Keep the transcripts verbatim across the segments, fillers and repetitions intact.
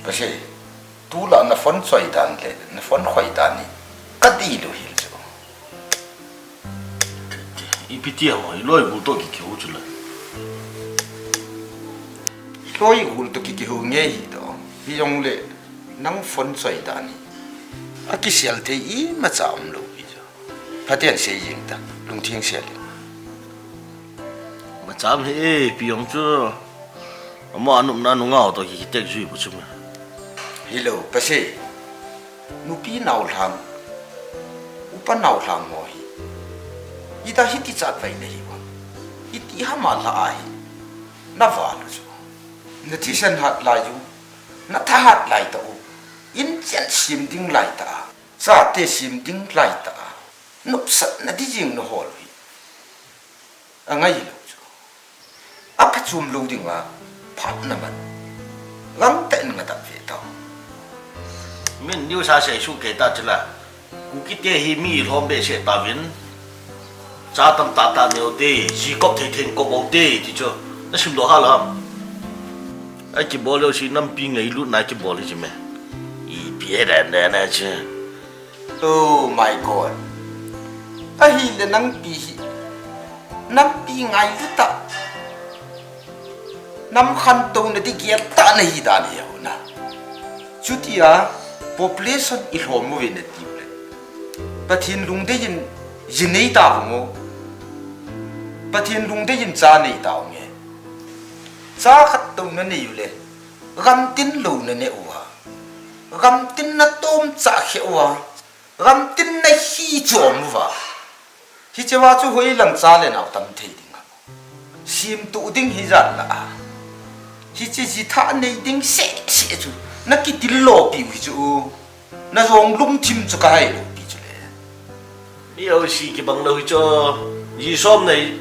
Pasei, tulai na phone choi dan le na phone khoi dan hi ka dihlou hel chu. Ipi ti ham, i loi gul toh kikihou chu la. I loi gul toh kikihou nge hi toh. Hijongle nang phone choi dan hi akisel thei imacha umlou hi chu. Phaten sei jing ta, lungthim sel in. Macham hi e, Pi jong chu. Ama anopna nungah toh hi kitek jui bu chu me. Hilou, Pasei. Nupi naolhang, upa naolhang ho hi. Ida hiti chatvai nahiu ham. Iti ham a lha ahi. Na val u chu. Na thisan hat lai u. Na thahat lai tah u. Inchen sem ding lai tah a. Chate sem ding lai tah a. Nopsatna di jing na hol u hi. Angai lou chu. Aphachom lou dinga phat na man. Gangtah in nga tah ve tau. Min news a sei su kei ta chu la. Kuki te hi mi lhom behseh tauvin. Cha tamtah tah neo te, ji kop thei thei kop bou te, ti chu. Na sim doh hal ham. Akibol lou si nampi ngailutna kibol hi chi me. Ipi he dan dan a chu. Oh my God. Ahile nangpi hi. Nampi ngailut tah. Nam khantouna di gel tah nahi dan hi ho na. Chutia population i lhom uve nati u le. Pathen lungdei in ji nei tau mo. Pathen lungdei in cha nei tau nge. Cha khattouna nei u le. Gamtin louna nei uva. Gamtin na tomcha khe uva. Gamtin na hi chom uva. Hichea chu hoilang cha le nao tam thei ding ham. Simtuh ding hi jat la a. Hiche jitha nei ding seh seh chu. Na kitillo piu hi chu. Na jong lungthim chu ka hai lou pi chu le. Mi ho si kibang lou hi chu. Ji som nei,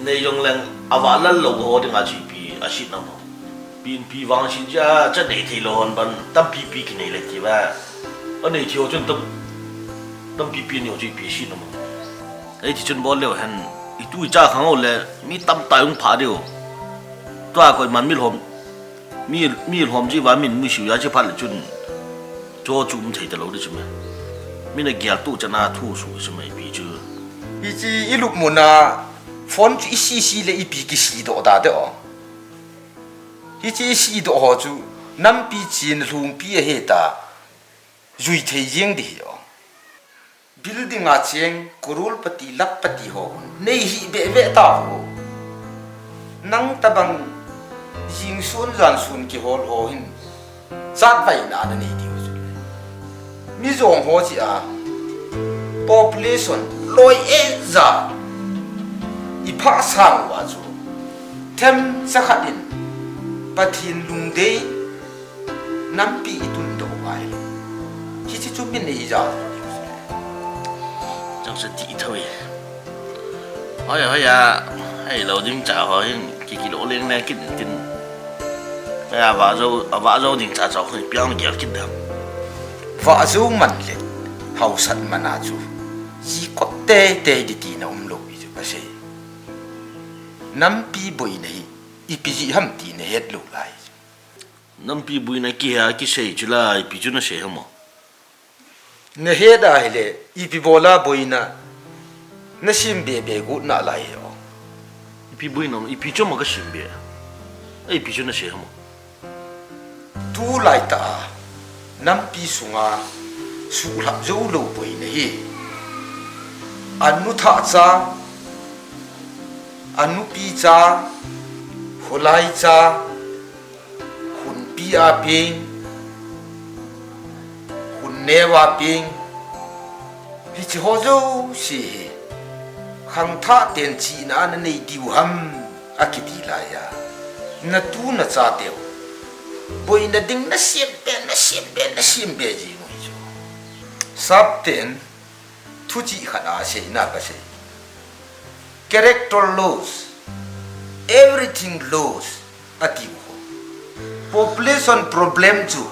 nei jong leng avah lal lou ho dinga chu ipi asit na mo. Pi in pi vang sin ja, cha nei thei lou hon ban, tampi pi kinei le ti va. Anei thei ho chun tam, tampi pi nei ho chu ipi si na mo. Ei ti chun bol leu hen, itu icha khang ho le, mi tamtah hung pha diu. Tua koiman mi lhom, mi, mi lhom ji va min mu siu ja chi phat le chun. Cho chu um thei ta lou di chu me. Mi na gel tu chana thu su chu me pi chu. Hiche i lupmuna, phone chu i si si le ipi kisi doh da de o. Hiche i si doh ho chu nampi chin lhungpi ahi ta jui thei jeng di hi o. Building a cheng crorepati lakhpati ho hun nei hi be be ta ho. Nang tabang jing sun jan sun kihol ho hin chatvaina na nei diu chu. Mi jong ho chi a population loi e ja i pha sang uva chu themcha khat in Pathen lungdei nampi i tun doh uva ahile. Hiche chu min ei ja diu chu le. Chang sa ti thoi. Hoi, hoi a, hei lou ding cha ho hin, ki, kilou leng le kin tin. Hei a, vah jou, avah jou ding cha cha ho hin, piang gel kin dam. Vah jou man le, hausat man a chu. Ji kop tei tei di tina um lou pi chu ka sei. Nampi boina hi, ipi ji ham tina het lou lai. Nampi boina kihe a kisei chu la, ipi chu na sei ham o. Na het ahile, ipi bola boina, na sim be be got na lai o. Ipi boina, ipi chu ma ka sim be. Ei, ipi chu na sei ham o. Tulai tah a, nampi sunga, suhlhap jou lou boina hi. Anu thah cha, anu pi cha, kholai cha, hunpi a peng, hun neo a peng, hiche ho jouse hi khangthah ten chihna ana nei diu ham akiti laiya, natu nachateu boina ding nasem be, nasem be, nasem be jing u hi chu. Sapten thuchih khat a seina kasei. Character loss, everything loss, atiu ho. Population problem chu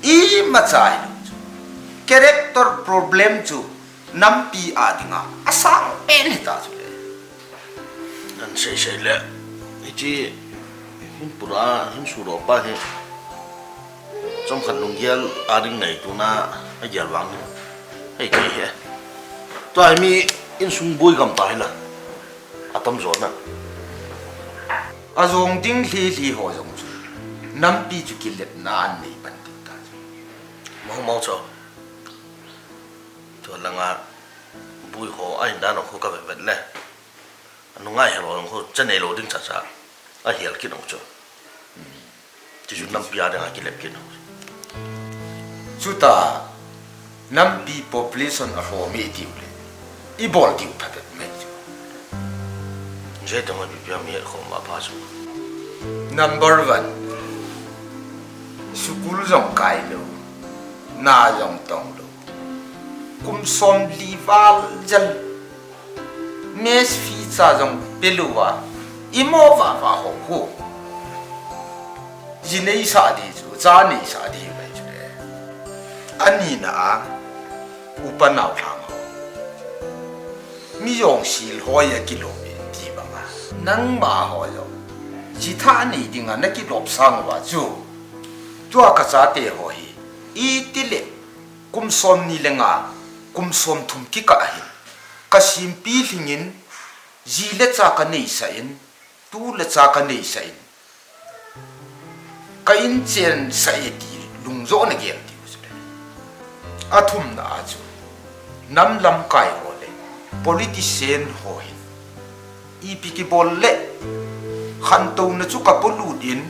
imacha hilou chu. Character problem chu nampi a dinga asang pen hita chu le. An seisei le, hiche hin pura, hin suropa hi chomkhat lunggel a ding nei tuna agel vang hi. Hei kei hi. Tua hi mi insung boi gam ta hi la. Atamjo na. Ajong ding lhi lhi ho jong chu nampi chu kiletna an nei pan ding ta chu. Mau mau chu. Tua langa boi ho ahin dan ho ka vet vet le. Anunga hel ho jong chu cha nei lou ding chacha. Ahel kit jong chu. Tichu nampi a dinga kilep kit jong chu. Chuta nampi population alhom e tiu le, ibol diu phabep mai chu. Jeh tong a ipi ipi a mi het khom a pha chu. Number one, school jong kai lou, na jong tong lou. Kum somli val jel. Mess fee cha jong pe lou va, imo vava ho khu. Ji neisah di chu, cha neisah di mai chu le. Anina a, upa naolhang ho. Mi jong sil hoi a kilom e ti banga. Nangma ho jong, ji tha nei dinga nakilop sang uva chu. Tua kachate ho hi, itile, kum somni le nga, kum somthum kikah hin, kasimpi lhingin, ji le cha kaneisah in, tu le cha kaneisah in, ka inchen sah e ti lungjoh na gel diu chu le. Athumna a chu, nam lamkai ho le, politician ho hin, ipi kibol le, khantouna chu kapolut in,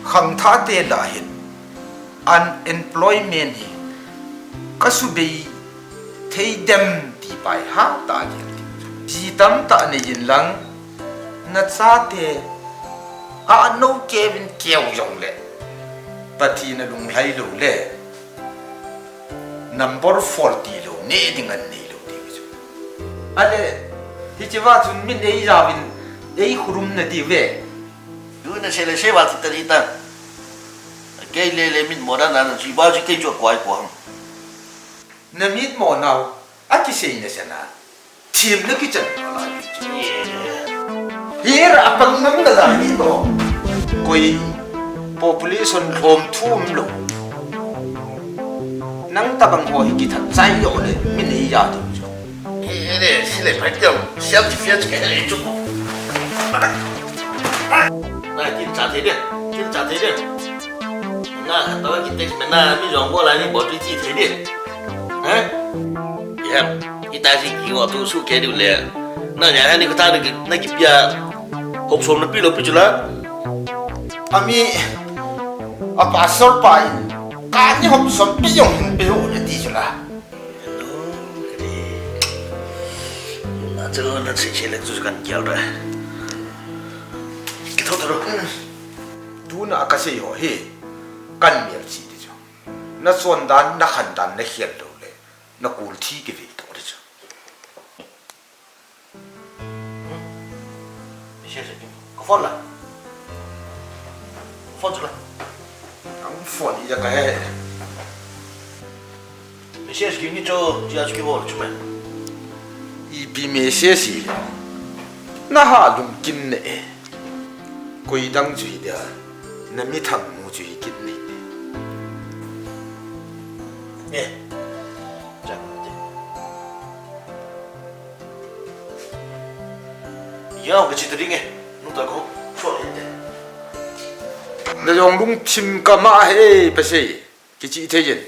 khangthah te lah hin, unemployment hi kasubei thei dem ti pai hatah a gel diu chu. Ji tamtah nei in lang, nachate a nou keu in keu jong le, Pathen alunglhai lou le, number four ti lou, ne ding an nei lou diu chu. Ale, hiche va chun min ei jaovin, ei khurumna diu ve. Tu nasei le sei va chu tadi ta. Kei le le min mo dan dan chu ba chu kei chu koi ko ham. Na mit mo nau, akisei na sena. Thim na kichan ko la. Hira apang nam na la ni to. Koi population lhom thum lou. Nang tabang ho hi kithat chai jo le, min ei ja tu chu. He, he, le, sile pai tiam, siam ti fiat ke le chu. Na, tin cha thei de, tin cha thei de. Na, to ki text me na, mi jong bol a ni bol ti thei de. Ha? Ya, kita si ki wa tu su ke du le. Na, ya ni ko ta na ki, na ki pia. Hop som na pi lou pi chu la. Ami, a pastor pa in, ka ni hop som pi jong hin pe ho le ti chu la. Hello, kati. Na chu na chi chi le chu kan kial ra. Ki tho tho. Tuna kasei ho hi, kan mial chi ti chu. Na chon dan, na khan dan, na hial lou le, na kul thi kivei to ti chu. Message a kim. Ka phone la. Phone chu la. Ang phone ija kahe. Message kim ni chu, jia chu kibol chu me. Ipi message hi. Na ha lungkim ne e. Koi dang chu hi dia. Na mi thangmu chu hi kit ne. Eh. Chak te. Yau ka chi ta ding e. Nu ta ko. Chua hin te. Na jong lungthim ka ma he pa sei. Kichi thei jin.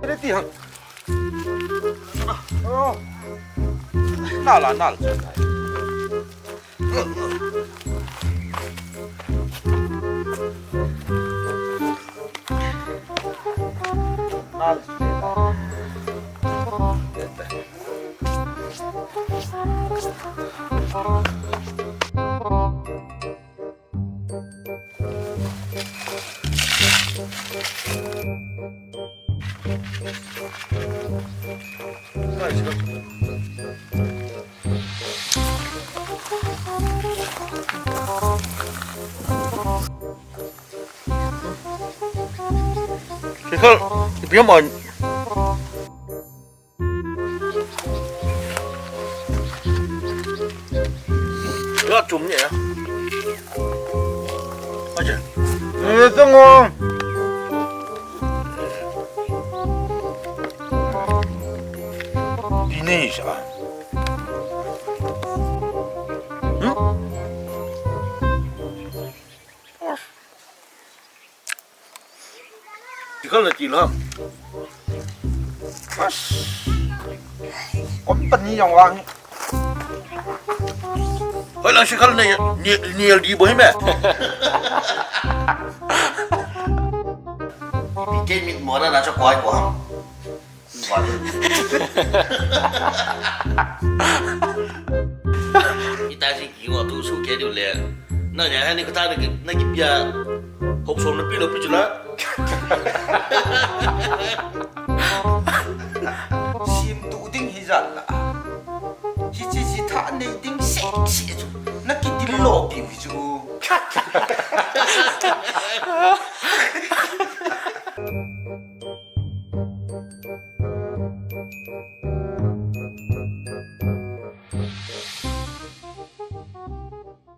Ready, ha? Oh. Nala, nala. Sikal, ipi ham an. Ya, chum ni ya. Acha. Eh, tunggu. Ini sa. Hmm? Ti kal na ti lam. As. Company yang wang. Hoi lang si kal na ni, ni L D boy me. Ipi ke mit mo na na sa koi ko ham. Ita si ki ngo tu su ke diu le. Na nya ha ni kata na ki, na ki pia. Hop som na pi lo pi chu la. Sim tu ding hi jat la. Hi chi chi tha nei ding se se chu. Na ki dil lo pi hi chu.